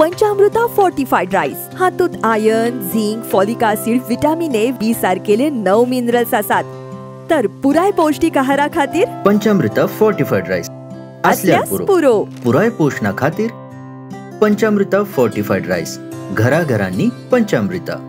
पंचामृता fortified rice हातूंत iron, zinc, folic acid, vitamin A, B सारकेले 9 minerals आसात। तर पुराय पौष्टिक आहारा खातीर पंचामृता फोर्टिफाईड राईस असल्यास पुरो। पुराय पोषणा खातीर पंचामृता फोर्टिफाईड राईस, घराघरांनी पंचामृता।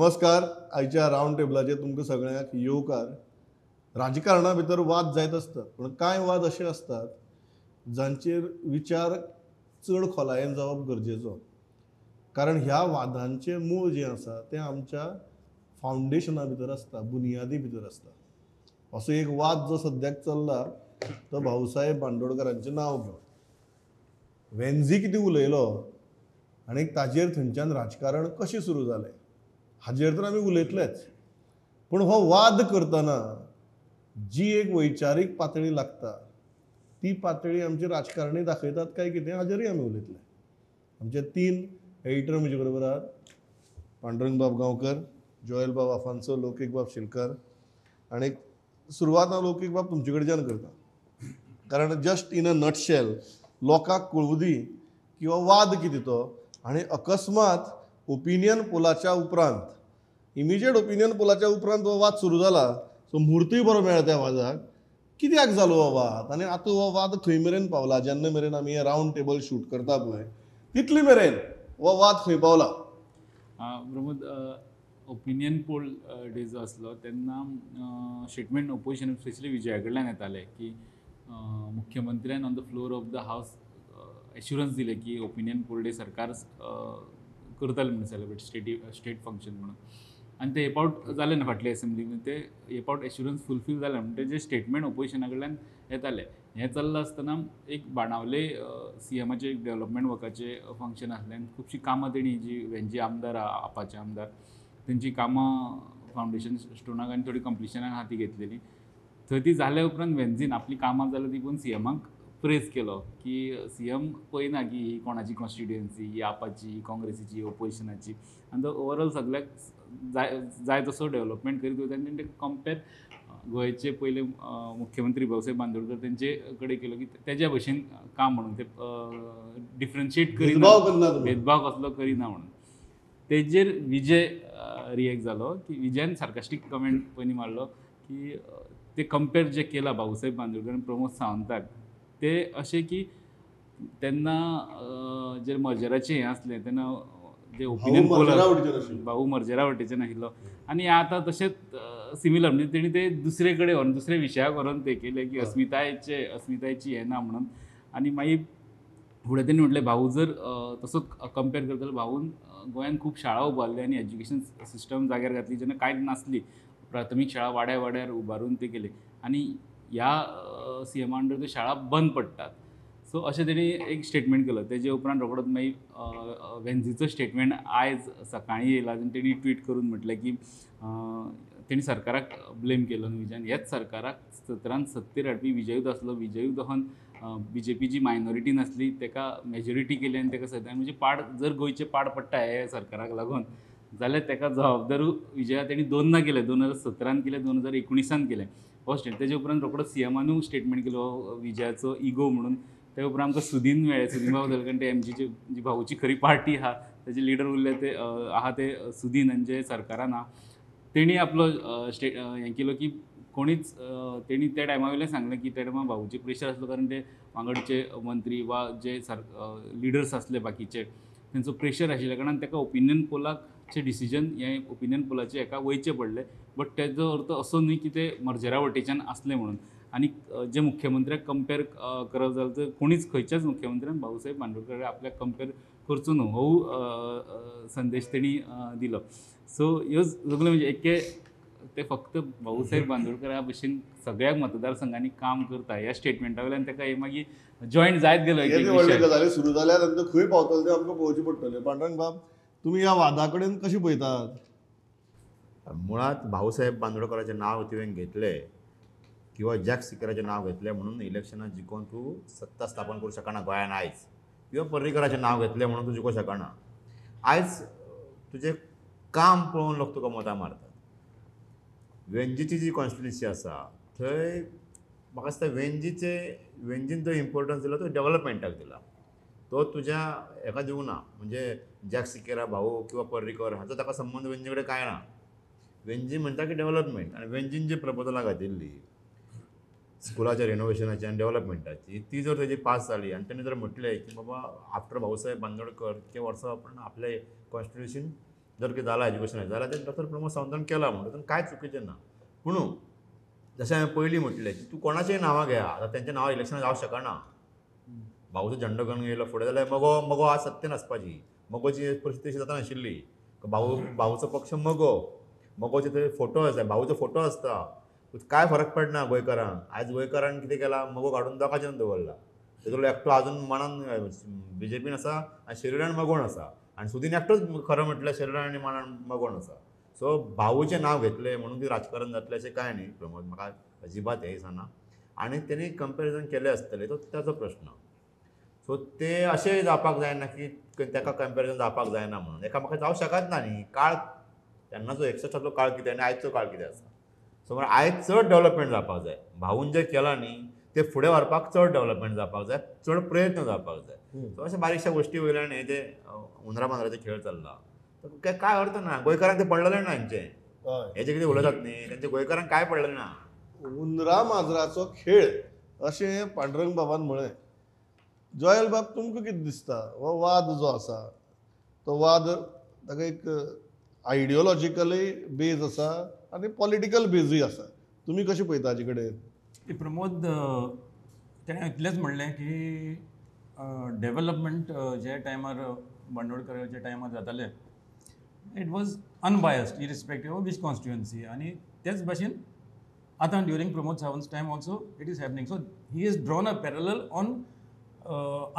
नमस्कार, आयच्या रावंड टेबलाचेर तुमकां सगळ्यांक येवकार। राजकारणा भितर वाद जायत आसतात, पूण कांय वाद अशे आसतात जांचेर विचार चड खोलायेन जावप गरजेचो, कारण ह्या वादांचें मूळ जें आसा तें आमच्या फावंडेशना भितर आसता, बुनियादी भितर आसता। असो एक वाद जो सद्याक चल्ला तो भाऊसाहेब बांदोडकरांचें नांव घेवन वेन्झी कितें उलयलो आनी ताजेर थंयच्यान राजकारण कशें सुरू जालें हाजेर तर आमी उलयतलेच, पूण हो वाद करतना जी एक वैचारीक पातळी लागता ती पातळी आमची राजकारणी दाखयतात काय कितें हाजेरूय आमी उलयतले। आमचे 3 एडिटर म्हजे बरोबर आहात, पांडुरंगबाब गांवकर, जोएलबाब आफान्सो, लौकीकबाब शिलकर। आनी सुरवात हांव लौकीकबाब तुमचे कडच्यान करता, कारण जस्ट इन अ नटशेल लोकांक कळूं दी की हो वाद कितें तो, आनी अकस्मात ओपिनियन पोलाच्या उपरांत, इमिजिएट ओपिनियन पोलाच्या उपरांत हो वाद सुरू जाला। सो मुहूर्तूय बरो मेळ्ळा त्या वादाक। कित्याक जालो हो वाद आनी आतां हो वाद खंय मेरेन पावला? जेन्ना मेरेन आमी हें रावंड टेबल शूट करता पळय तितले मेरेन हो वाद खंय पावला? प्रमोद, ओपिनियन पोल डे जो आसलो तेन्ना स्टेटमेंट ओपोजिशन स्पेशली विजया कडल्यान येताले की मुख्यमंत्र्यान on the floor of the house assurance दिलें की ओपिनियन पोल डे सरकार करताले म्हणून सेलिब्रेट स्टेट फंक्शन म्हणून, आनी ते हे पावट जालें ना फाटले एसेंब्ली ते हे पावट एश्युरन्स फुलफील जालें म्हणटा जे स्टेटमेंट ओपोजिशना कडल्यान येताले। हें चल्लां आसतना एक बाणावले सीएमाचें एक डेवलपमेंट वर्काचें फंक्शन आसलें आनी खुबशीं कामां तेणी जी वेंजी आमदार आपाचे आमदार तेंची कामां फावंडेशन स्टोनाक आनी थोडी कंप्लिशनाक हाती घेतलेली। थंय ती जाल्या उपरांत वेन्झीन आपली कामां जाल्या ती पळोवन सीएमाक प्रेज केलो की सीएम पळयना की ही कोणाची कॉन्स्टिट्युएन्सी, ही आपाची, ही काँग्रेसीची, ओपोजिशनाची, आनी तो ओवरऑल सगळ्याक जाय जाय तसो डेवलपमेंट करीत वयता। आनी तेणें कंपेर गोंयचे पयले मुख्यमंत्री भाऊसाहेब बांदोडकर तेंचे कडेन केलो की तेज्या भशेन काम म्हणून ते डिफरन्शिएट करिना, भेदभाव कसलो करिना म्हणून। तेजेर विजय रिएक्ट जालो की विजयान सार्कास्टीक कमेंट पयलीं मारलो की ते कंपेर जे केला भाऊसाहेब बांदोडकर आनी प्रमोद सावंताक ते अशें की तेन्ना जे मर्जराचें हें आसलें तेन्ना जे ओपिनियन पोल भाऊ मर्जरा वटेच्यान आशिल्लो आनी आतां तशेंच सिमिलर म्हणजे तेणी ते दुसरे कडेन व्हरून दुसऱ्या विशयाक व्हरून ते केलें की अस्मितायेची हें ना म्हणून। आनी मागीर फुडें तेणी म्हटलें भाऊ जर तसो कंपेर करतलो भाऊन गोंयांत खूब शाळा उबारल्यो आनी एज्युकेशन सिस्टम जाग्यार घातली जेन्ना कांयच नासली, प्राथमीक शाळा वाड्या वाड्यार उबारून ते केले आनी ह्या सीएमा अंडर त्यो शाळा बंद पडटात। सो अशें तेणी एक स्टेटमेंट केलो। तेजे उपरांत रोखडोच मागीर वेन्झीचो स्टेटमेंट आयज सकाळीं येयला आनी तेणी ट्वीट करून म्हटलें की तेणी सरकाराक ब्लेम केलो न्हू विजयान, ह्याच सरकाराक 17 सत्तेर हाडपी विजयूच आसलो, विजयूच दहन बीजेपीची मायनॉरिटी नासली तेका मेजॉरिटी केली आनी तेका सद्या म्हणजे पाड जर गोंयचें पाड पडटा हे सरकाराक लागून जाल्यार तेका जबाबदार विजया तेणी दोनदा केलें, 2017 केलें, 2019 केलें हो स्टेट। तेजे उपरांत रोखडो सीएमानूय स्टेटमेंट केलो विजयाचो इगो म्हणून। ते उपरांत आमकां सुदीन मेळ्ळे, सुदीन बाब कारण ते एमजीची जी भाऊची खरी पार्टी आहा तेजे लिडर उरले ते आहा ते सुदीन आनी जे सरकारान आहा तेणी आपलो स्टेट हें केलो की कोणीच तेणी त्या टायमा वयल्यान सांगलें की त्या टायमार भाऊचे प्रेशर आसलो कारण ते वांगडचे मंत्री वा जे लिडर्स आसले बाकीचे तेंचो प्रेशर आशिल्ल्या कारणान ताका ओपिनियन पोलाचे डिसिजन हें ओपिनियन पोलाचें हेका वयचें पडलें, बट तेजो अर्थ असो न्हय की ते मर्जरा वटेच्यान आसले म्हणून। आनी जे मुख्यमंत्र्याक कंपेर करप जालें तर कोणीच खंयच्याच मुख्यमंत्र्यान भाऊसाहेब बांदोडकर आपल्याक कंपेर करचो न्हू हो संदेश तेणी दिलो। सो ह्यो सगल्यो म्हणजे एके ते फक्त भाऊसाहेब बांदोडकरा भशेन सगळ्या मतदारसंघांनी काम करता ह्या स्टेटमेंटा वयल्यान ताका हे मागीर जॉयंट जायत गेलो। व्हडली गजाली सुरू जाल्यार तांकां खंय पावतले तें आमकां पळोवचें पडटलें। पांडुरंग बाब, तुमी ह्या वादा कडेन कशें पळयतात? मुळात भाऊसाहेब बांदोडकराचें नांव तुवें घेतलें किंवा जॅक सिकेराचें नांव घेतलें म्हणून इलेक्शनां जिखोवन तूं सत्ता स्थापन करूं शकना गोंयान आयज, किंवा पर्रीकराचें नांव घेतलें म्हणून तूं जिखोवंक शकना आयज। तुजें काम पळोवन लोक तुका मतां मारतात। वेंजीची जी कॉन्स्टिट्युन्सी आसा थंय म्हाका दिसता वेंजीन जो इम्पोर्टन्स दिला तो डेवलपमेंटाक दिला, तो तुज्या हेका दिवंक ना. म्हणजे जॅक सिकेरा भाऊ किंवा पर्रीकर हाचो ताका संबंद वेंजी कडेन कांय ना. वेंजी म्हणटा की डेवलपमेंट, आनी वेंजीन जी प्रपोजलां घातिल्ली स्कुलाच्या रिनोवेशनाची आनी डेवलपमेंटाची ती जर तेजी पास जाली आनी तेणी जर म्हटलें की बाबा आफ्टर भाऊसाहेब बांदोडकर इतके वर्सां आपण आपले कॉन्स्टिट्युशन जर कितें जालां एज्युकेशनाचें जाल्यार तें डॉक्टर प्रमोद सावंतान केलां म्हणून तातूंत कांय चुकीचें ना. पूण जशें हांवें पयलीं म्हटलें की तूं कोणाचेय नांवां घेया, आतां तेंच्या नांवां इलेक्शनां जावंक शकना. भाऊचो झेंडो घेवन येयलो फुडें जाल्यार मगो मगो आज सत्तेन आसपाची, मगोची परिस्थिती अशी जाता नाशिल्ली. भाऊचो पक्ष मगो, मगोचे थंय फोटो आसता, भाऊचो फोटो आसता, कांय फरक पडना गोंयकारांक. आयज गोंयकारान कितें केलां, मगो काडून दोकाचेर दवरला. तेतूंतलो एकटो आजून मनान बीजेपीन आसा आनी शरिरान मगोण आसा, आनी सुदीन एकटोच खरें म्हटल्यार शरिरान आनी मनान मगोण आसा. सो भाऊचें नांव घेतलें म्हणून कितें राजकारण जातलें अशें कांय न्ही प्रमोद, म्हाका अजिबात हें दिसना. आनी तेणी कंपेरिजन केलें आसतलें तो ताचो प्रश्न. सो ते अशें जावपाक जायना की ताका कंपेरिजन जावपाक जायना म्हणून एकामेका जावंक शकत ना न्ही. काळ तेन्नाचो 61 काळ कितें आनी आयचो काळ कितें आसा. सो म्हणून आयज चड डेवलपमेंट जावपाक जाय. भाऊन जें केलां न्ही तें फुडें व्हरपाक चड डेवलपमेंट जावपाक जाय, चड प्रयत्न जावपाक जाय. सो अशा बारीकश्या गोश्टी वयल्यान हे जे हुंदरा मांजराचे खेळ चल्ला काय अर्थ ना. गोंयकारांक तें पडलेलें ना हेंचें, हे जे कितें उलयतात न्ही तेंचे गोंयकारांक कांय पडलेलें ना. हुंदरा माजराचो खेळ अशें पांडुरंग बाबान म्हळें. जोयल बाब, तुमकां कितें दिसता हो वाद जो आसा तो वाद ताका एक आयडियोलॉजिकलय बेज आसा आनी पॉलिटिकल बेजूय आसा, तुमी कशें पळयता हाजे कडेन? प्रमोद तेणें इतलेंच म्हणलें की डेवलपमेंट जे टायमार बांदोडकराच्या टायमार जातालें it was unbiased irrespective of which constituency, आनी तेच भाशेन आतां during Pramod Sawant's time also it is happening. So he is drawn a parallel on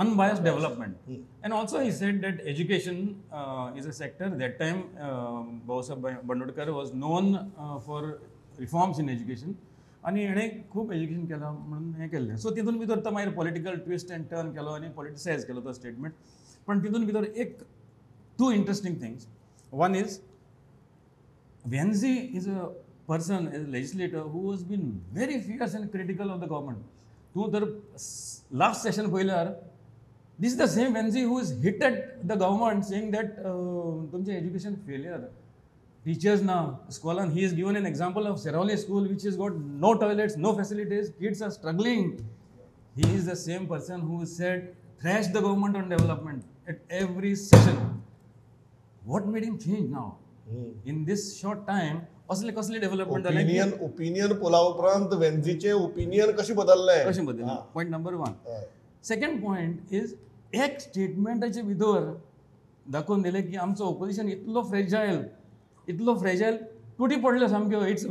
unbiased development. And also he said that education is a sector. That time Bhausaheb Bandodkar was known for reforms in education आनी हेणें खूब education केलां म्हणून हें केल्लें. So तितून भितर तो मागीर पॉलिटिकल ट्विस्ट एंड टर्न केलो आनी पॉलिटिसायज केलो तो स्टेटमेंट. पण तितून भितर एक two interesting things. One is Venzy is a person, a legislator who has been very fierce and critical of the government. तूं तर लास्ट सेशन पळयल्यार this is the same Venzy who is hit at the government saying that तुमचें education failure, teachers ना स्कॉलान. He is given an example of Seraulim school which is got no toilets, no facilities, kids are struggling. He is the same person who said thrash the government on development at every session. What made him change now in this short time? असले कसले development जालें? Opinion पोला उपरांत वेन्झीचें opinion कशें बदललें? कशें बदललें? Point number one. Second point is एक स्टेटमेंटाचे भितर दाखोवन दिलें की आमचो ओपोजिशन इतलो फ्रेजायल, इतलो फ्रेजायल तुटी पडल्यो सामक्यो. It's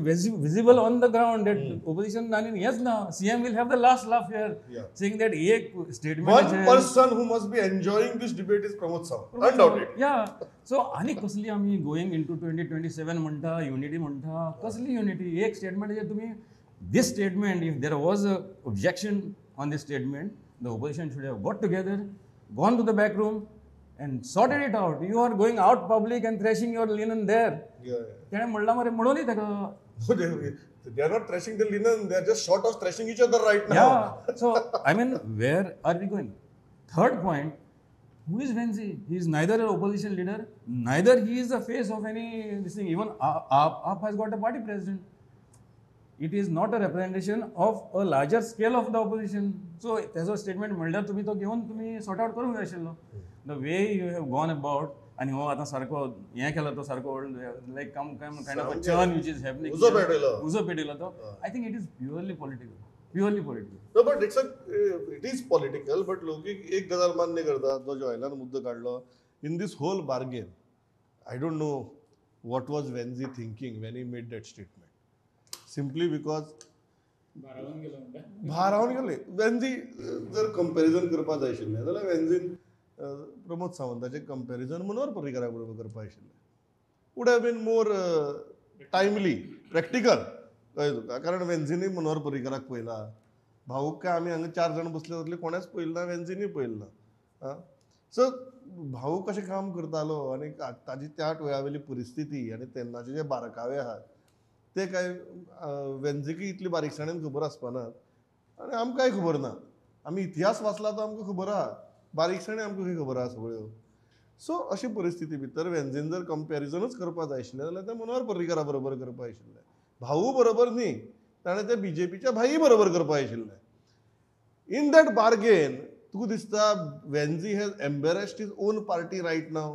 visible on the ground that opposition आनी हेंच ना. CM will have the last laugh here saying that एक statement. One person who must be enjoying this debate is Pramod Sawant, undoubtedly. Yeah. So आनी कसली आमी going into 2027 म्हणटा, unity म्हणटा, कसली युनिटी? एक स्टेटमेंटाचेर तुमी this statement, if there was a objection on this statement, the opposition should have got together, gone to the back room and sorted it out. You are going out public and thrashing your linen there. तेणें म्हणलां मरे, म्हणून ताका They are not thrashing the linen, they are just short of thrashing each other right now. Yeah. So, I mean, where are we going? Third point, who is Venzy? He is neither an opposition leader, neither he is the face of any this thing. Even AAP has got a party president. It is not a representation of a larger scale of the opposition. So, तेजो statement म्हणल्यार तुमी तो घेवन तुमी sort out करूंक जाय आशिल्लो. The way you have gone about, आनी हो आतां सारको हें केला तो सारको like come kind of a churn which is happening. उजो पेटयलो. उजो पेटयलो तो. I think it is purely political. Purely political. No, but it's a, it is political, but लोक एक गजाल मान्य करता, जो जॉयलान मुद्दो काडलो in this whole bargain, I don't know what was Venzy thinking when he made that statement. Simply because भारावन गेले. वेन्झी जर कंपॅरिझन करपाक जाय आशिल्लें जाल्यार वेन्झीन प्रमोद सावंताचें कंपॅरिझन मनोहर पर्रीकरा बरोबर करपाक आशिल्लें. Would have been more timely, practical. कळ्ळें तुका? कारण वेन्झीनूय मनोहर पर्रीकराक पळयला, भाऊक काय आमी हांगा 4 जाण बसले जातले कोणेच पळयलें ना, वेन्झीनूय पळयलें ना. सो भाऊ कशें काम करतालो आनी ताजी त्या वेळा वयली परिस्थिती आनी तेन्नाचे जे बारकावे आहात ते काय वेंझीकय इतली बारीकसाणेन खबर आसपाना आनी आमकांय खबर ना. आमी इतिहास वाचला तो आमकां खबर आहा, बारीकसाणेन आमकां खंय खबर आहा सगळ्यो. सो अशी परिस्थिती भितर वेंझीन जर कंपॅरिजनूच करपा जाय आशिल्लें जाल्यार तें मनोहर पर्रीकरा बरोबर करपा आशिल्लें, भाऊ बरोबर न्ही, ताणें तें बीजेपीच्या भाई बरोबर करपा आशिल्लें. इन that bargain तुका दिसता Venzy has embarrassed his own party right now?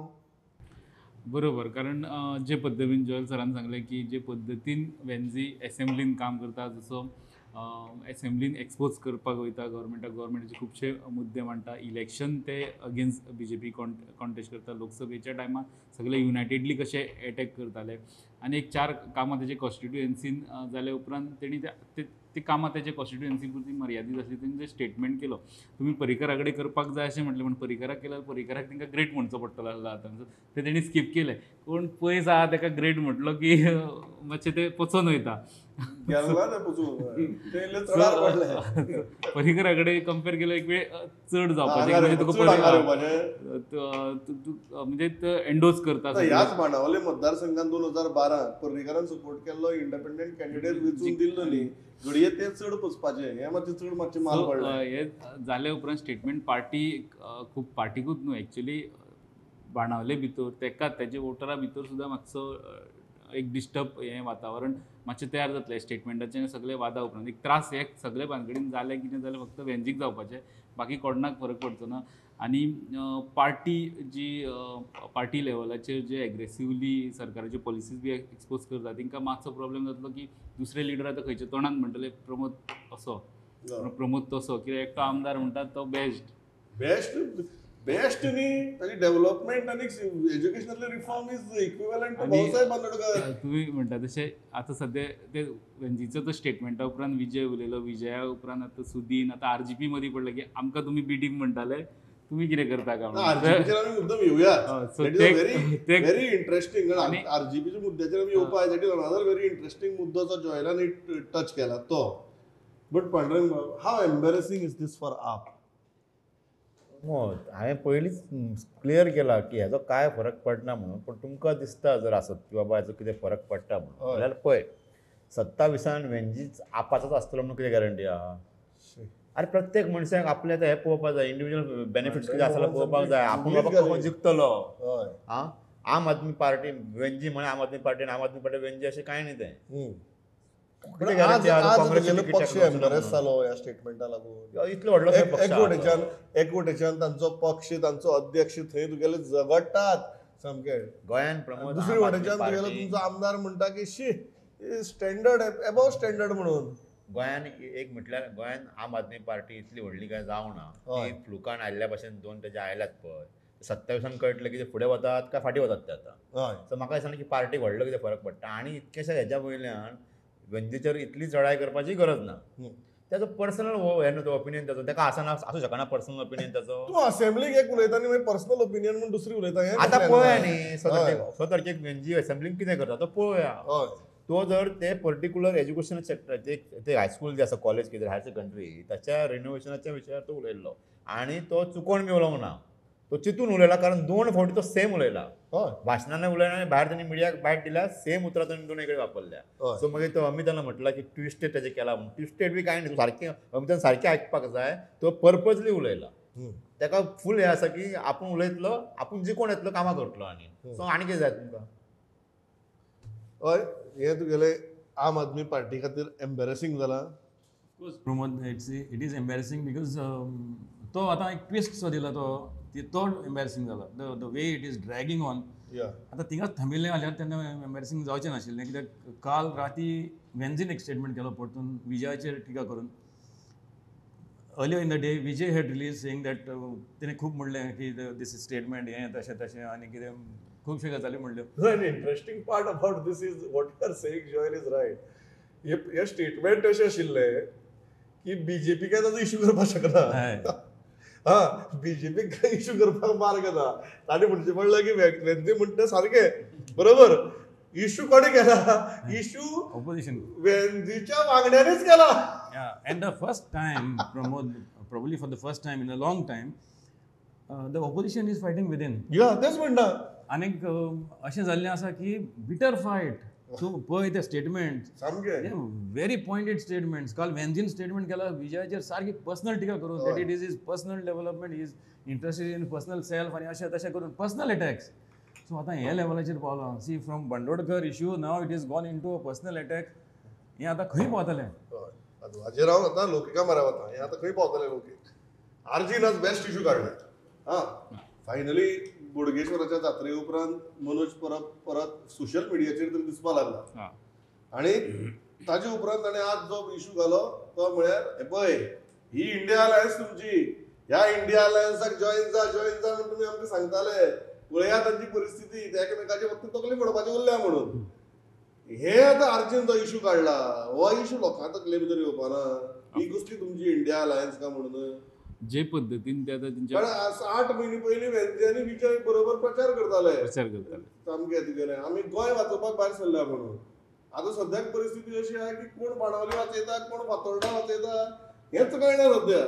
बरोबर, कारण जे पद्दतीन जोएल सरान सांगलें की जे पद्दतीन वेंझी एसेंब्लीन काम करता, जसो एसेंब्लीन एक्सपोज करपाक वयता गव्हर्मेंटाक, गव्हर्मेंटाचे खुबशे मुद्दे मांडटा, इलेक्शन ते अगेन्स्ट बीजेपी कॉन्टेस्ट करता, लोकसभेच्या टायमार सगळे युनायटेडली कशे एटॅक करताले आनी एक चार कामां तेजे कॉन्स्टिट्युएन्सीन जाले उपरांत तेणी ती कामां तेजे कॉन्स्टिट्युएन्सी पुरती मर्यादीत आसली. तेणी जे स्टेटमेंट केलो तुमी पर्रीकरा कडेन करपाक जाय अशें म्हटलें, पूण पर्रीकराक केल्यार पर्रीकराक तांकां ग्रेट म्हणचो पडटलो आसलो आतां, ते तेणी स्कीप केलें. कोण पयस आहा तेका ग्रेट म्हटलो की मातशें तें पचोन वयता. पर्रीकरा कडेन कंपेर केलो एक वेळ चड जावपाचें, म्हणजे तुका म्हणजे एन्डोर्स करता. ह्याच बाणावले मतदारसंघान 2012 पर्रीकरान सपोर्ट केल्लो इंडिपेंडंट कॅन्डिडेट वेंचून दिल्लो न्ही, घडये ते चड पचपाचें, हें मातशें चड मातशें माल पडलें. हे जाले उपरांत स्टेटमेंट पार्टी खूब पार्टीकूच न्हू एक्चुअली बाणावले भितर तेका तेजे वोटरा भितर सुद्दां मातसो एक डिस्टर्ब हें वातावरण मातशें तयार जातलें स्टेटमेंटाचें सगळे वादा उपरांत. एक त्रास हे सगळे भानगडीन जालें कितें जालें फक्त वेंझीक जावपाचें, बाकी कोणाक फरक पडचो ना. आनी पार्टी जी पार्टी लेवलाचेर जे एग्रेसिवली सरकाराच्यो पॉलिसीज बी एक्सपोज करता तांकां मातसो प्रॉब्लेम जातलो की दुसरे लिडर आतां खंयच्या तोंडान म्हणटले प्रमोद असो प्रमोद तसो, कित्याक एकटो आमदार म्हणटा तो बेस्ट बेस्ट बेस्ट न्ही, ताची डेव्हलपमेंट आनी एज्युकेशनातले reform is equivalent to Bhausaheb Bandodkar. तुमी म्हणटा तशें आतां सद्या ते वेंझीचो तो स्टेटमेंटा उपरांत विजय उलयलो, विजया उपरांत आतां सुदीन, आतां आरजीपी मदीं पडलें की आमकां तुमी बी टीम म्हणटाले, तुमी कितें करता काय म्हणून. आरजीपीचेर आमी मुद्दम येवया, व्हेरी इंट्रस्टींग. आरजीपीच्या मुद्द्याचेर आमी येवपा, that is another very interesting मुद्दो जो जॉयलान टच केला तो. But Pandurang, how embarrassing is this for AAP? हांवें पयलींच क्लियर केला की हेजो कांय फरक पडना म्हणून, पूण तुमकां दिसता जर आसत की बाबा हेजो कितें फरक पडटा म्हणून जाल्यार पळय 27 वेंझीच आपाचोच आसतलो म्हणून कितें गॅरंटी आहा? अरे प्रत्येक मनशाक आपलें आतां हें पळोवपाक जाय, इंडिविज्युअल बेनिफिट्स कितें आसा जाल्यार पळोवपाक जाय. आपूण बाबा कसो जिखतलो. आं, आम आदमी पार्टी वेंझी म्हळ्यार आम आदमी पार्टी आनी आम आदमी पार्टी वेंझी अशें कांय न्ही तें. पक्ष एम्बेरस जालो ह्या स्टेटमेंटा लागून, इतलो व्हडलो एक वटेच्यान तांचो पक्ष तांचो अध्यक्ष थंय तुगेले झगडटात सामके गोंयान प्रमोद, दुसरे वटेच्यान तुगेलो तुमचो आमदार म्हणटा की शी स्टँडर्ड एबव स्टँडर्ड म्हणून. गोंयान एक म्हटल्यार गोंयान आम आदमी पार्टी इतली व्हडली काय जावना, ती फ्लुकान आयिल्ल्या भशेन दोन तेजे आयल्यात पळय 27 कळटलें की ते फुडें वतात काय फाटीं वतात ते आतां. सो म्हाका दिसना की पार्टीक व्हडलो कितें फरक पडटा आनी इतकेशा हेज्या वयल्यान वेंझीचेर इतली चढाई करपाची गरज ना. ताचो पर्सनल हें न्हू तो ओपिनियन ताचो, ताका आसना आसूं शकना पर्सनल ओपिनियन ताचो. तूं असेंब्लीक एक उलयता आनी मागीर पर्सनल ओपिनियन म्हूण दुसरी उलयता. आतां पळोवया न्ही 6 तारखेक वेंझी असेंब्लीक कितें करता तो पळोवया. तो जर ते पर्टिक्युलर एज्युकेशन सेक्टर ते हायस्कूल जे आसा कॉलेज कितें हायर सेकंडरी ताच्या रिनोवेशनाच्या विशयार तो उलयल्लो आनी तो चुकोन बी उलोवंक ना, तो चिंतून उलयला, कारण 2 फावटी तो सेम उलयला. भाशणान उलयला आनी भायर ताणें मिडियाक बायट दिल्या, सेम उतरां ताणें दोनूय कडेन वापरल्या. सो मागीर तो अमितान म्हटलां की ट्विस्टेड ताजें केला म्हणून, ट्विस्टेड बी कांय न्ही, सारकें अमितान सारकें आयकपाक जाय, तो पर्पजली उलयला. ताका फूल हें आसा की आपूण उलयतलो, आपूण जिकोण येतलो, कामां करतलो आनी सो आनी कितें जाय तुमकां? हय, हें तुगेलें आम आदमी पार्टी खातीर एम्बेरसींग जालां. Pramod, it is embarrassing because तो आतां एक ट्विस्ट सो दिला तो तो एम्बेरसींग जाला. The way it is dragging on. आतां थिंगाच थांबिल्लें जाल्यार तेन्ना एम्बेरसींग जावचें नाशिल्लें, कित्याक काल राती वेंझीन एक स्टेटमेंट केलो परतून विजयाचेर टिका करून. Earlier in the day Vijay had release saying that तेणें खूब म्हणलें की this is statement हें तशें तशें आनी कितें खुबश्यो गजाली म्हणल्यो. Interesting part about this is what you are saying Joel is right. हे स्टेटमेंट अशें आशिल्लें की बीजेपी काय ताजो इश्यू करपाक शकना. हा, बीजेपी काय इश्यू करपाक मार्ग ना. ताणें म्हणचें पडलें की वेंझी म्हणटा सारकें बरोबर, इश्यू कोणें केला? इश्यू ऑपोजिशन वेंझीच्या वांगड्यांनीच केला. And the first time Pramod, probably for the first time in a long time, the opposition is fighting within. या तेच म्हणटा. आनीक अशें जाल्लें आसा की बिटर फायट. तूं पळय ते स्टेटमेंट सामके व्हेरी पॉयंटेड स्टेटमेंट्स. काल वेन्झीन स्टेटमेंट केला विजयाचेर सारकी पर्सनल टिका करून, that it is is personal development, is interested in personal self आनी अशें तशें करून पर्सनल अटॅक्स. सो आतां हे लेवलाचेर पावलां. See from Bandodkar issue now it is gone into a personal attack. हें आतां खंय पावतलें? हाजेर हांव आतां लोकिका मारा वता. हें आतां खंय पावतलें लोकीक? आरजीन आज बेस्ट इशू काडले. हां, फायनली बोडगेश्वराच्या जात्रे उपरांत मनोज परब परत सोशल मिडियाचेर तरी दिसपाक लागला आनी ताजे उपरांत ताणें आज जो इशू घालो तो म्हळ्यार पळय ही इंडिया अलायन्स तुमची, ह्या इंडिया अलायन्साक जॉईन जा जॉईन जा म्हणून तुमी आमकां सांगताले, पळया तांची परिस्थिती, ते एकामेकाचे फक्त तकली फोडपाची उरल्या म्हणून. हे आतां आरजीन जो इशू काडला हो इशू लोकां तकले भितर येवपा ना, ही कसली तुमची इंडिया अलायन्स का म्हणून. जे पद्दतीन ते आतां तेंच्या 8 म्हयने पयलीं वेन्झी आनी विजय बरोबर प्रचार करताले, सामके तुगेले आमी गोंय वाचोवपाक भायर सरल्या म्हणून. आतां सद्याक परिस्थिती अशी आहा की कोण बाणावली वाचयता कोण फातोर्डा वाचयता हेंच कळना सद्या.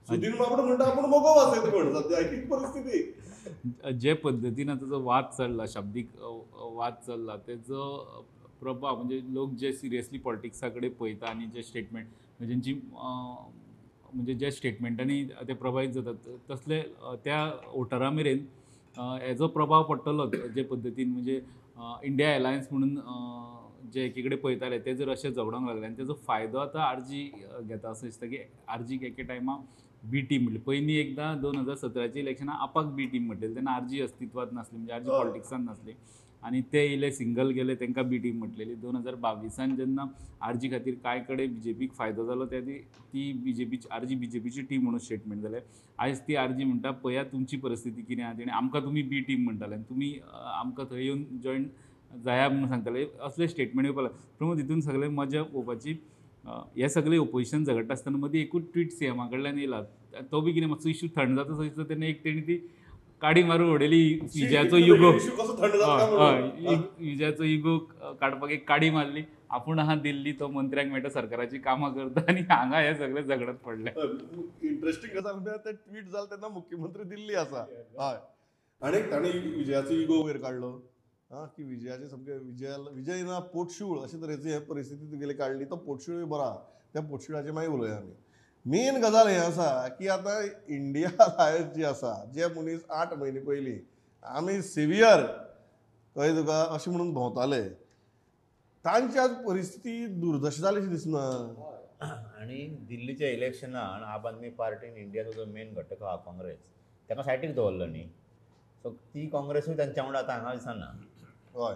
सुदीन बाबडो म्हणटा आपूण मगो वाचयता म्हण, सद्या ही परिस्थिती. जे पद्दतीन आतां जो वाद चल्ला, शाब्दीक वाद चल्ला, तेजो प्रभाव म्हणजे लोक जे सिरियसली पॉलिटिक्सा कडेन पळयता आनी जे स्टेटमेंट म्हणजे जेंची म्हणजे ज्या स्टेटमेंटांनी ते प्रभावीत जातात तसले त्या वोटरा मेरेन हेजो प्रभाव पडटलो. जे पद्दतीन म्हणजे इंडिया अलायन्स म्हणून जे एकी कडेन पळयताले ते जर अशें झगडोंक लागले आनी तेजो फायदो आतां आरजी घेता असो दिसता की आरजीक एके टायमा बी टीम म्हणली. पयलीं एकदां 2017 इलेक्शनाक आपाक बी टीम म्हटलेली तेन्ना आरजी अस्तित्वांत नासली, म्हणजे आरजी पॉलिटिक्सान नासली आनी ते येयले सिंगल गेले तांकां बी टीम म्हटलेली. 2022 जेन्ना आरजी खातीर कांय कडेन बीजेपीक फायदो जालो त्या ती बीजेपीची आरजी बीजेपीची टीम म्हणून स्टेटमेंट जालें. आयज ती आरजी म्हणटा पळया तुमची परिस्थिती कितें आहा तेणी आमकां तुमी बी टीम म्हणटाले आनी तुमी आमकां थंय येवन जॉयन जाया म्हणून सांगताले, असले स्टेटमेंट येवपाक लागले. पूण तितून सगळें मजा पळोवपाची हे सगळे ओपोजिशन झगडटा आसतना मदीं एकूच ट्वीट सीएमा कडल्यान येयला, तो बी कितें मातसो इशू थंड जाता दिसता तेन्ना एक तेणी ती काडी मारून उडयली विजयाचो इगो, विजयाचो इगो काडपाक एक काडी मारली, आपूण आहा दिल्ली तो मंत्र्यांक मेळटा सरकाराची कामां करता आनी हांगा हे सगळे झगडत पडले. इंट्रस्टिंग गजाल म्हळ्यार ते ट्वीट जालें तेन्ना मुख्यमंत्री दिल्ली आसा. हय, आनी ताणें विजयाचो इगो वयर काडलो आं की विजयाचे सामकें विजय ना पोटशूळ अशे तरेची हे परिस्थिती तुगेली काडली, तो पोटशूळ बरो आहा, त्या पोटशुळाचेर मागीर उलोवया आमी. मेन गजाल हें आसा की आतां इंडिया अलायन्स जी आसा, जे मनीस 8 म्हयने पयलीं आमी सिवियर कळ्ळें तुका अशें म्हणून भोंवताले तांची आज परिस्थिती दुर्दशा जाली अशी दिसना. आनी दिल्लीच्या इलेक्शनान आम आदमी पार्टीन इंडियाचो जो मेन घटक आहा काँग्रेस ताका सायडीक दवरलो न्ही, सो ती काँग्रेसूय तांच्या वांगडा आतां हांगा दिसना. हय,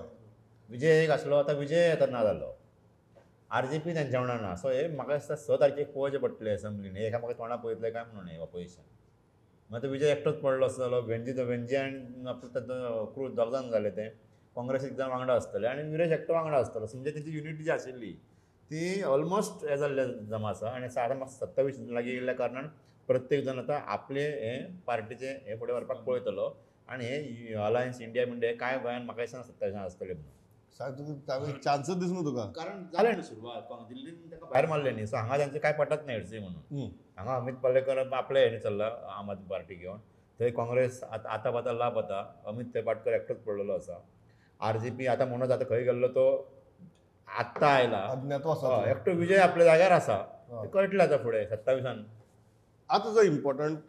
विजय एक आसलो, आतां विजय आतां ना जालो, आरजीपी तांच्या वांगडा ना. सो हे म्हाका दिसता 6 तारखेक पळोवचें पडटलें एसेंब्लीन, हे एकामेका तोंडा पळयतले काय म्हणून हे ऑपोजिशन. मागीर तो विजय एकटोच पडलो असो जालो, वेंजी तो वेंजी आनी आपलो क्रूज दोग जाण जाले, ते काँग्रेस एक जाण वांगडा आसतले आनी विरेश एकटो वांगडा आसतलो. म्हणजे तेंची युनिटी जी आशिल्ली ती ऑलमोस्ट हे जाल्ले जमा आसा. आनी आतां 27 लागीं येयल्ल्या कारणान प्रत्येक जाण आतां आपले हे पार्टीचे हे फुडें व्हरपाक पळयतलो आनी हे अलायन्स इंडिया बिंडिया कांय गोंयान म्हाका दिसना 27 आसतले म्हणून. सांग चान्सच दिसना तुका, कारण जालें न्ही सुरवात दिल्लीन ताका भायर मारलें न्ही, सो हांगा तांचें कांय पटत ना हेडसी म्हणून. हांगा अमीत पालेकर आपले हेणी चल्ला आम आदमी पार्टी घेवन, थंय काँग्रेस आतां पाता लाभ आतां अमीत पाटकर एकटोच पडलेलो आसा. आरजीपी आतां म्हणून आतां खंय गेल्लो तो आत्तां आयला, अज्ञातवास एकटो विजय आपल्या जाग्यार आसा, कळटलें आतां फुडें 27. आतां जो इम्पॉर्टंट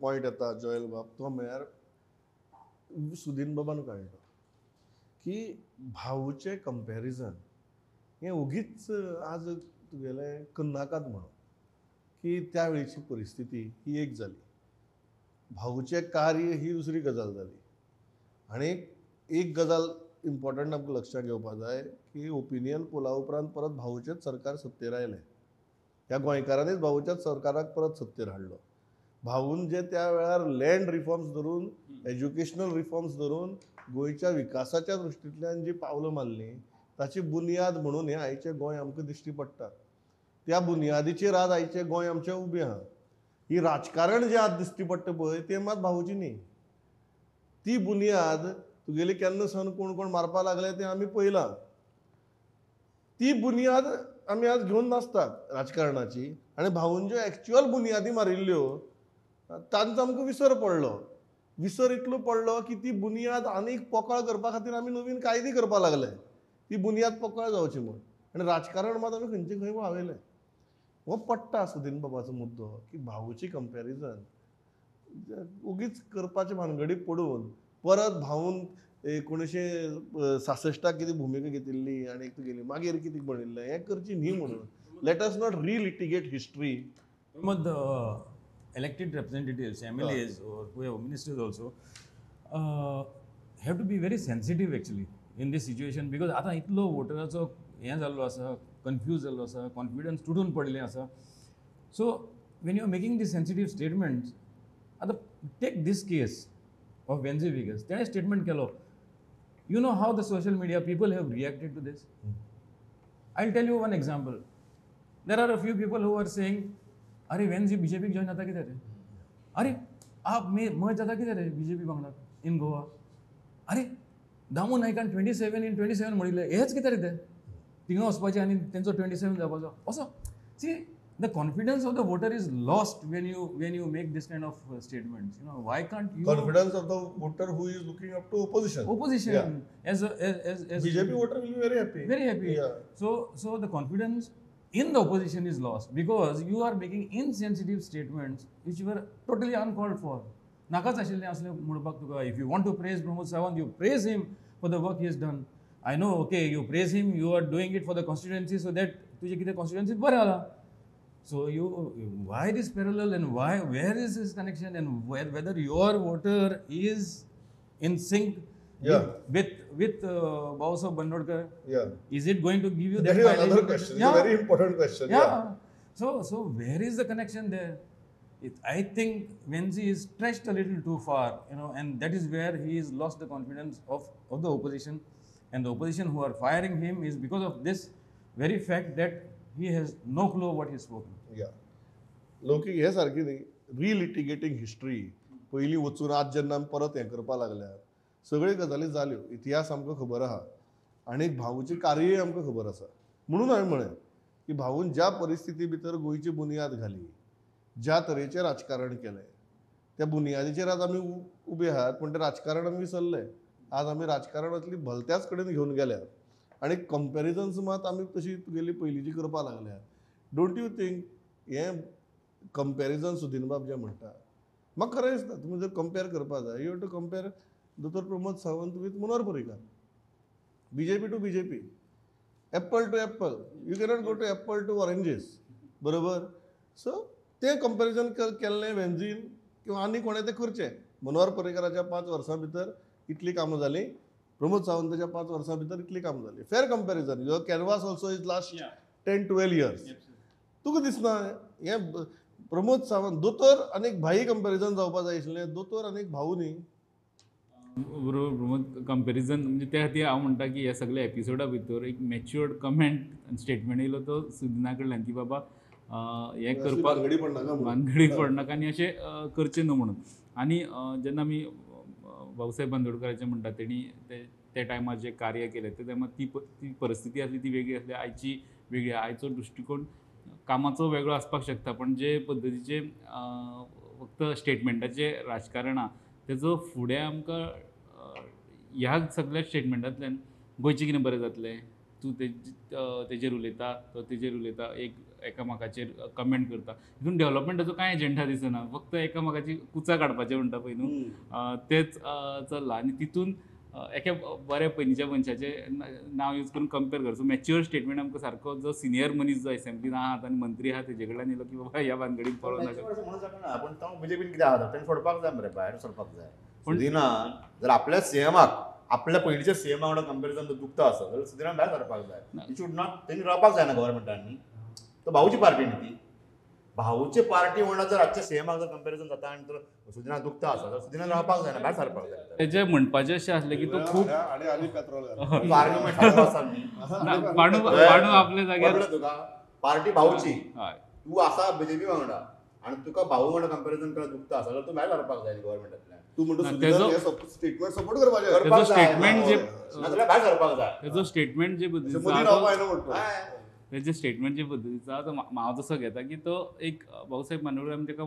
पॉयंट येता जोयल बाब तो म्हळ्यार सुदीन बाबान काडलो की भाऊचें कंपॅरिजन हें ओगीच आज तुगेलें करनाकात म्हणून की त्या वेळची परिस्थिती ही एक जाली, भाऊचें कार्य ही दुसरी गजाल जाली. आनी एक गजाल इम्पॉर्टंट आमकां लक्षांत घेवपाक जाय की ओपिनियन पोला उपरांत परत भाऊचेंच सरकार सत्तेर आयलें, ह्या गोंयकारांनीच भाऊच्याच सरकाराक परत सत्तेर हाडलो. भाऊन जे त्या वेळार लँड रिफॉर्म्स धरून एज्युकेशनल रिफॉर्म्स धरून गोंयच्या विकासाच्या दृश्टींतल्यान जी पावलां मारलीं ताची बुन्याद म्हणून हें आयचें गोंय आमकां दिश्टी पडटा. त्या बुन्यादीचेर आज आयचें गोंय आमचें उबें आहा. ही राजकारण जें आज दिश्टी पडटा पळय तें मात भाऊची न्ही, ती बुन्याद तुगेली केन्ना सावन कोण कोण मारपाक लागले तें आमी पळयलां. ती बुन्याद आमी आज घेवन नाचतात राजकारणाची, आनी भाऊन ज्यो एक्च्युअल बुन्यादी मारिल्ल्यो तांचो आमकां विसर पडलो. विसर इतलो पडलो की ती बुन्याद आनीक पोकळ करपा खातीर आमी नवीन कायदे करपाक लागले. ती बुनियाद पोकळ जावची म्हूण. आनी राजकारण मात आमी खंयचे खंय व्हांवयलें. हो पडटा सुदीन बाबाचो मुद्दो की भाऊची कंपॅरिजन उगीच करपाचे भानगडी पडून परत भाऊन 1966 कितें भुमिका घेतिल्ली आनी गेली मागीर कितें म्हणिल्लें हें करची न्ही म्हणून. Let us not relitigate history. But the elected representatives, MLAs or whoever, ministers also, have to be very sensitive actually in this situation, because आतां इतलो वोटराचो हें जाल्लो आसा, कन्फ्यूज जाल्लो आसा, कॉन्फिडन्स तुटून पडिल्लें आसा. So when you are making these sensitive statements, आतां take this case of Venzy Viegas, तेणें स्टेटमेंट केलो. You know how the social media people have reacted to this? I will tell you one example. There are a few people who are saying, अरे वेन्जी बीजेपीक join जाता कितें रे, अरे आप मे मर्ज जाता कितें रे बीजेपी वांगडा इन गोवा, अरे दामू नायकान 27 in 27 म्हणिल्लें हेंच कितें रे तें थिंगा वचपाचें आनी तेंचो 27 जावपाचो असो. See, the confidence of the voter is lost when you make this kind of statements. You know, why can't you confidence of the voter who is looking up to opposition? Yeah. As BJP voter will be very happy. Very happy. Yeah. So the confidence in the opposition is lost because you are making insensitive statements which were totally uncalled for. नाकाच आशिल्लें असलें म्हणपाक तुका. If you want to praise Pramod Sawant, you praise him for the work he has done. I know, okay, you praise him, you are doing it for the constituency so that तुजें कितें constituency बरें जाला. So you, why this parallel and why, where is this connection and where, whether your voter is in sync with Bhausaheb Bandodkar? Yeah. Is it going to give you that? Is another question. Yeah. It's a very important question. Yeah. Yeah. So where is the connection there? I think Venzy is stretched a little too far, you know, and that is where he has lost the confidence of the opposition, and the opposition who are firing him is because of this very fact that he has no clue what he has spoken. Yeah. लोकी हे सारकी न्ही रिलिटिगेटिंग history पयलीं वचून आज जेन्ना आमी परत हें करपाक लागल्यात सगळ्यो गजाली जाल्यो. इतिहास आमकां खबर आहा आनी भाऊचें कार्यय आमकां खबर आसा. म्हणून हांवें म्हळें की भाऊन ज्या परिस्थिती भितर गोंयची बुनियाद घाली, ज्या तरेचें राजकारण केलें, त्या बुनियादीचेर आज आमी उबे आहात. पूण तें राजकारण आमी विसरले. आज आमी राजकारणांतली भलत्याच कडेन घेवन गेल्यात आनी कंपॅरिजन्स मात आमी तशी तुगेली पयलींची करपाक लागल्यात. Don't you think हें कंपॅरिजन सुदीनबाब जें म्हणटा म्हाका खरें दिसता. तुमी जर कंपेर करपाक जाय, you have to compare Doctor Pramod Sawant with Manohar Parrikar, BJP to BJP, apple to apple. You cannot go to apple to oranges, बरोबर? सो तें कंपॅरिजन केल्लें वेन्झीन किंवा आनी कोणें तें करचें. मनोहर पर्रीकराच्या 5 वर्सां भितर इतलीं कामां जालीं, प्रमोद सावंताच्या 5 वर्सां भितर इतलीं कामां जालीं. Fair comparison. Your canvas also is last 10-12 years. तुका दिसना हें प्रमोद सावंत दोतोर आनी एक भाई कंपॅरिजन जावपा जाय आशिल्लें, दोतोर आनी एक भाऊ न्ही. बरोबर प्रमोद, कंपॅरिजन म्हणजे त्या खातीर हांव म्हणटा की ह्या सगळ्या एपिसोडा भितर एक मॅच्युअर्ड कमेंट आनी स्टेटमेंट येयलो तो सुदिना कडल्यान की बाबा हें करपाक भानगडी पडनाका आनी अशें करचें न्हू म्हणून. आनी जेन्ना आमी भाऊसाहेब बांदोडकराचें म्हणटा तेणी ते टायमार जें कार्य केलें ते टायमार ती परिस्थिती आसली ती वेगळी आसली, आयची वेगळी. आयचो दृश्टिकोण कामाचो वेगळो आसपाक शकता, पण जे पद्दतीचे फक्त स्टेटमेंटाचें राजकारण आहा तेजो फुडें आमकां ह्या सगळ्या स्टेटमेंटांतल्यान गोंयचें कितें बरें जातलें, तूं तेजेर उलयता, तो तेजेर उलयता, एक एकामेकाचेर कमेंट करता, हितून डेवलपमेंटाचो कांय एजेंडा दिसना, फक्त एकामेकाची कुचा काडपाचें म्हणटा पळय न्हू तेंच चल्लां. आनी तितून एका बऱ्या पयलींच्या मनशाचें नांव यूज करून कंपेर कर. सो मॅच्युअर स्टेटमेंट आमकां सारको जो सिनियर मनीस जो एसेंब्लीन आहा आनी मंत्री आहा तेजे कडल्यान येयलो की बाबा ह्या भानगडीन पडोंक नाका म्हणून शकना. पूण तो बीजेपीन कितें आहा तेणें सोडपाक जाय मरे, भायर सरपाक जाय. सुदिनान जर आपल्या सीएमाक आपल्या पयलींच्या सीएमा वांगडा कंपेरिजन जर दुखता आसत जाल्यार सुदिनान भायर सरपाक जाय. You should not, तेणी रावपाक जायना गव्हर्मेंटान. तो भाऊची पार्टी न्ही ती, भाऊची पार्टी वांगडा जर आजच्या सीएमाक जर कंपेरिजन जाता आनी जर सुदिनाक दुखता आसत जाल्यार सुदिनान रावपाक जायना, भायर सरपाक जाय. तेजें म्हणपाचें अशें आसलें की तो खूब आर्ग्युमेंट आसा पांडू आपल्या जाग्यार तुका पार्टी भाऊची, तूं आसा बीजेपी वांगडा आनी तुका भाऊ वांगडा कंपेरिजन करत दुखता आसा जाल्यार तूं भायर सरपाक जाय गव्हर्मेंटांतल्यान. तूं म्हणटा सुदिनान स्टेटमेंट सपोर्ट करपाचें, तेजो स्टेटमेंट जे नाजाल्यार भायर सरपाक जाय. तेजो स्टेटमेंट जे पद्दतीचो तेजे स्टेटमेंट जे पद्दतीचो आहा तो हांव जसो घेता की तो एक भाऊसाहेब बांदोडकर आमी ताका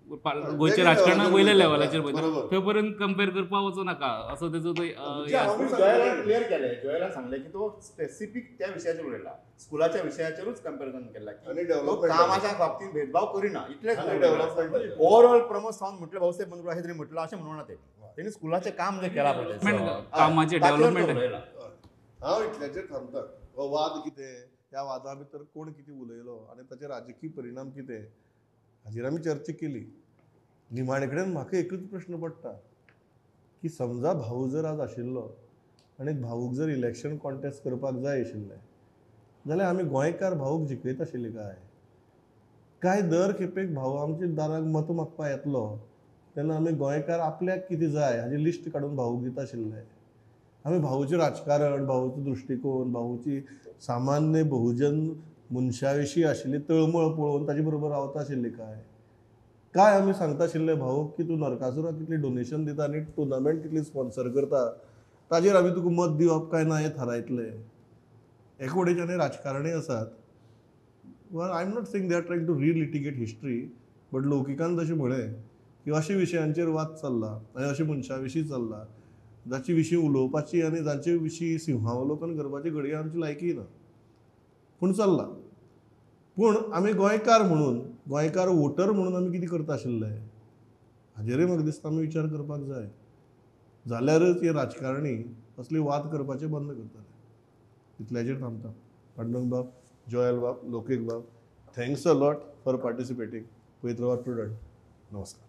गोंयच्या राजकारणा वयल्या लेवलाचेर पळयता थंय पर्यंत कंपेर करपाक वचूं नाका असो तेजो तो. जोएलान क्लियर केलें, जोएलान सांगलें की तो स्पेसिफीक त्या विशयाचेर उलयला, स्कुलाच्या विशयाचेरूच कंपेरिजन केला की कामाच्या बाबतीत भेदभाव करिना इतलेंच. ओवरऑल प्रमोद सावंत म्हटलें भाऊसाहेब बांदोडकर अशें तरी म्हटलां अशें म्हणूना तेणी स्कुलाचें काम जें केलां पळय कामाचें डेव्हलपमेंट. हांव इतल्याचेर थांबता. हो वाद कितें, ह्या वादा भितर कोण कितें उलयलो आनी ताचे राजकीय परिणाम कितें हाजेर आमी चर्चा केली. निमाणे कडेन म्हाका एकूच प्रश्न पडटा की समजा भाऊ जर आज आशिल्लो आनी भाऊक जर इलेक्शन कॉन्टेस्ट करपाक जाय आशिल्लें जाल्यार आमी गोंयकार भाऊक जिखयत आशिल्ले काय? काय दर खेपेक भाऊ आमच्या दाराक मतां मागपाक येतलो तेन्ना आमी गोंयकार आपल्याक कितें जाय हाजी लिस्ट काडून भाऊक दिता आशिल्ले? आमी भाऊचें राजकारण, भाऊचो दृश्टिकोन, भाऊची सामान्य बहुजन मनशा विशीं आशिल्ली तळमळ पळोवन ताजे बरोबर रावता आशिल्ली काय? काय आमी सांगता आशिल्ले भाऊक की तूं नरकासुराक कितली डोनेशन दिता आनी टुर्नामेंट कितली स्पॉन्सर करता ताजेर आमी तुका मत दिवप काय ना हें थारायतले? एकवटेच्यान राजकारणी आसात. Well, I am not saying they are trying to relitigate history, but लौकिकान जशें म्हळें की अशे विशयांचेर वाद चल्ला आनी अशे मनशां विशीं चल्ला जाचे विशीं उलोवपाची आनी जांचे विशीं सिंहावलोकन करपाची घडये आमची लायकी ना, पूण चल्ला. पूण आमी गोंयकार म्हणून, गोंयकार वोटर म्हणून आमी कितें करता आशिल्ले हाजेरूय म्हाका दिसता आमी विचार करपाक जाय. जाल्यारच हे राजकारणी असली वाद करपाचे बंद करतले. इतल्याचेर थांबता. पांडुरंग बाब, जोएल बाब, लौकीक बाब, thanks a lot for participating. पळयत रावात प्रुडंट. नमस्कार.